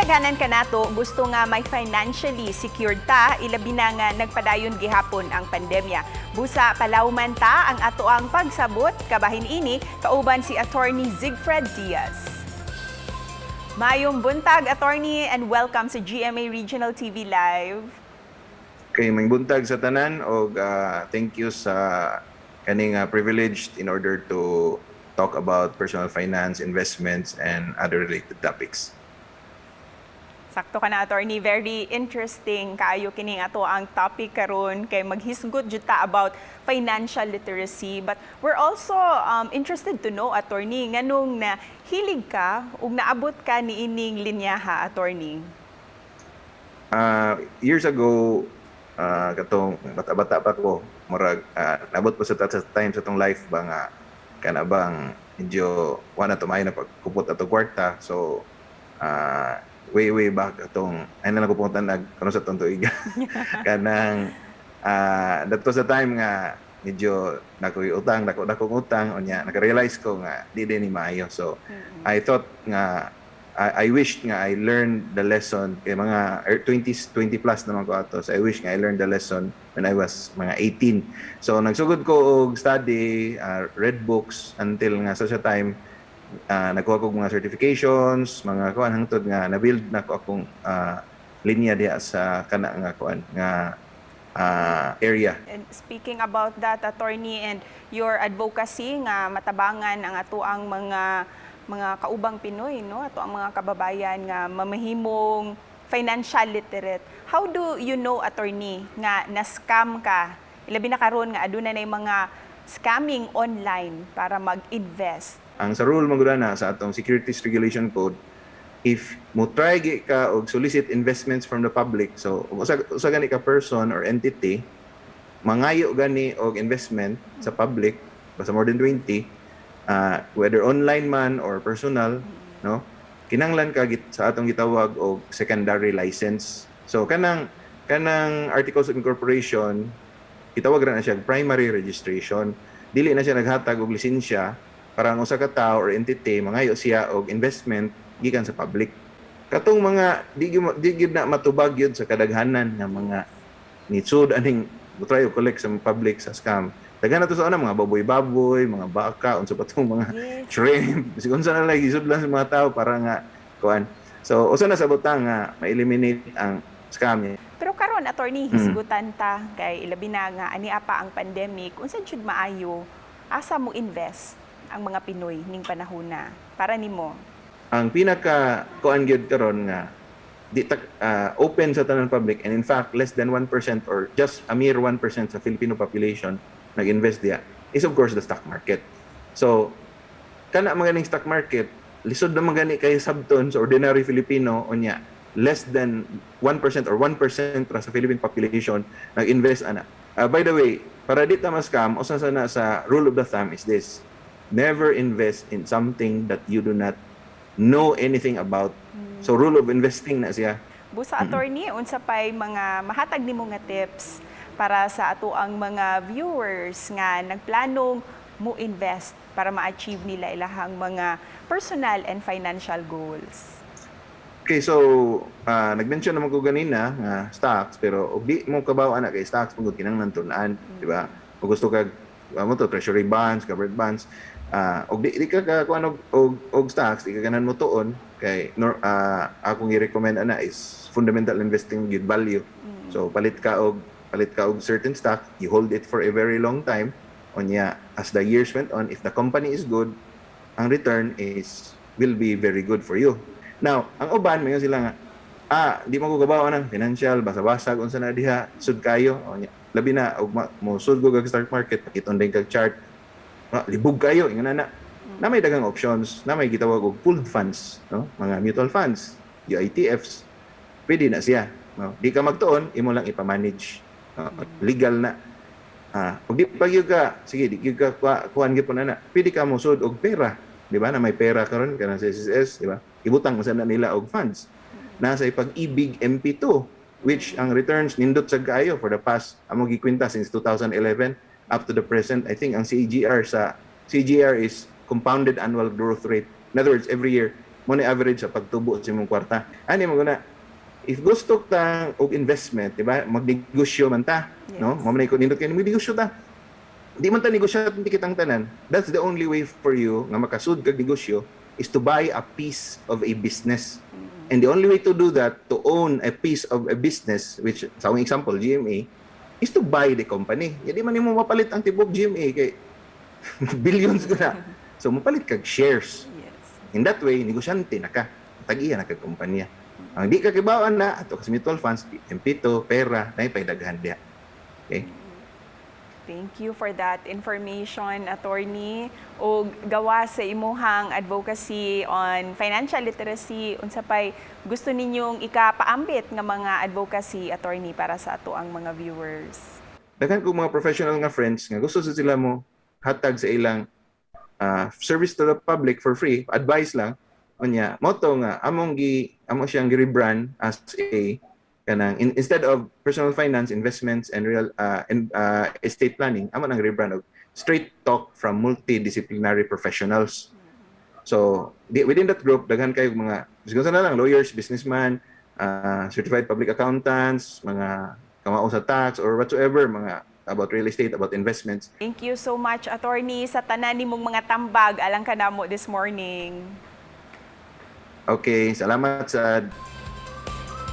Kadaghanan kanato gusto nga may financially secured ta, ilabi na nga nagpadayon gihapon ang pandemya. Busa palawman ta ang atoang pagsabot kabahin ini kauban si Attorney Zigfred Diaz. Maayong buntag, Attorney, and welcome sa GMA Regional TV Live. Kay maayong buntag sa tanan og thank you sa kaning privilege in order to talk about personal finance, investments and other related topics. Sakto ka na, Attorney. Very interesting kaayo kining atoang topic karon kay maghisgot jud ta about financial literacy. But we're also interested to know, Attorney, nganong na hilig ka ug naabot ka niining linyaha, Attorney? Years ago, katong bata-bata pa ko, murag nabot pa sa time sa atong life ba nga kana bang medyo wa na tumayo na pagkupot ato kwarta. So way way back atong ay na lang ko punta nag karon sa atong tuig kanang that was the time nga medyo nakoy utang, dako dako utang. Unya naka-realize ko nga di din ni maayo. So I thought nga I wished nga I learned the lesson kay mga 20 20 plus naman ko ato. So I wish nga I learned the lesson when I was mga 18. So nagsugod ko og study, read books until nga sa siya time nagkuha ko og mga certifications, mga kuan, hangtod nga na-build na ko akong linya diha sa kana nga kuan nga area. And speaking about that, Attorney, and your advocacy nga matabangan ang atoang mga kaubang Pinoy, no? Atoang mga kababayan nga mamahimong financial literate. How do you know, Attorney, nga na-scam ka? Ilabi na karon nga aduna na mga scamming online para mag-invest. Ang sa rule man gud na sa atong Securities Regulation Code, if mo try gi ka og solicit investments from the public, so usa gani ka person or entity mangayo gani og investment sa public basta more than 20, whether online man or personal, no, kinanglan ka sa atong gitawag og secondary license. So kanang articles of incorporation, gitawag ra na siya primary registration. Dili na siya naghatag og lisensya para ang usa ka tawo or entity mangayo siya og investment gikan sa public. Katong mga di gyud na matubag yun sa kadaghanan nga mga nisud aning mo try og collect sa public sa scam. Daghan na to sa una, mga baboy-baboy, mga baka, unsa pa tong mga shrimp, bisag unsa na lang isudlan sa mga tao para nga kuan. So usa na sa butang nga ma-eliminate ang scam. Pero karon, Attorney, hisgutan ta kay ilabi na nga ania pa ang pandemic, unsa jud maayo, asa mo invest ang mga Pinoy ning panahona para nimo? Ang pinaka kuan gyud karon nga di ta open sa tanan public, and in fact less than 1% or just a mere 1% sa Filipino population nag-invest diya, is of course the stock market. So kana mga ning stock market, lisod na gani kay sabton sa ordinary Filipino. Unya less than 1% or 1% ra sa Philippine population nag-invest ana. By the way, para di ta ma-scam, usa sa na sa rule of the thumb is this: never invest in something that you do not know anything about. So rule of investing na siya. Busa, Attorney, unsa pay mga mahatag nimo nga tips para sa atoang mga viewers nga nagplanong mo invest para ma-achieve nila ilahang mga personal and financial goals? Okay, so nag-mention naman ko ganina nga stocks, pero og di mo kabaw ana kay stocks man gud kinahanglan tun-an, di ba? Kung gusto kag mo to treasury bonds, government bonds, og di ka ka kuan og stocks, di ka ganahan mo tuon kay nor, akong i-recommend ana is fundamental investing gyud, value. So palit ka og certain stock, you hold it for a very long time. Unya as the years went on, if the company is good, ang return is will be very good for you. Now, ang uban mayon sila nga, "Ah, di mo ko kabaw ng financial, basa-basa unsa na diha, sud kayo." O nya, labi na og mo sud ko kag stock market, pakit-on din kag chart. Ah, libog kayo ingon na. Na may daghang options, na may gitawag og pooled funds, no? Mga mutual funds, UITFs. Pwede na siya, no? Di ka magtuon, imo lang ipa-manage. No? Legal na. Ah, ug di pa gyud ka, sige, di gyud ka kuan gyud po na na. Pwede ka mosud og pera, di ba? Na may pera karon kanang sa SSS, di ba? Ibutang mo na nila og funds. Nasa Pag-IBIG MP2, which ang returns nindot sa kaayo for the past amo gikwenta since 2011 up to the present. I think ang CAGR sa CAGR is compounded annual growth rate. In other words, every year Mao ni average sa pagtubo sa imong kwarta. Ani mo na if gusto ta og investment, di ba? Magnegosyo man ta, no? Yes. Mao man ko nindot kay magnegosyo ta. Di man ta negosyante kitang tanan. That's the only way for you nga makasud kag negosyo is to buy a piece of a business. And the only way to do that, to own a piece of a business, which sa akong example, GMA, is to buy the company. Di man nimo mapalit ang tibok GMA kay billions ko na. So mapalit kag shares. In that way, negosyante na ka. Tag-iya na kag kumpanya. Ang di ka kibawan na, ato ka sa mutual funds, MP2, pera, na daghan diha. Okay? Thank you for that information, Attorney. O gawa sa imuhang advocacy on financial literacy, unsa pay gusto ninyong ikapaambit nga mga advocacy, Attorney, para sa ato ang mga viewers? Daghan ko mga professional nga friends nga gusto sa sila mo hatag sa ilang service to the public for free, advice lang. Unya, mao to nga amo siyang gi-rebrand as a kanang instead of personal finance, investments and real and estate planning, amo nang rebrand og straight talk from multidisciplinary professionals. So, within that group, daghan kayo mga siguro na lang lawyers, businessman, certified public accountants, mga kamao sa tax or whatsoever, mga about real estate, about investments. Thank you so much, Attorney, sa tanan nimong mga tambag alang kanamo this morning. Okay, salamat sa.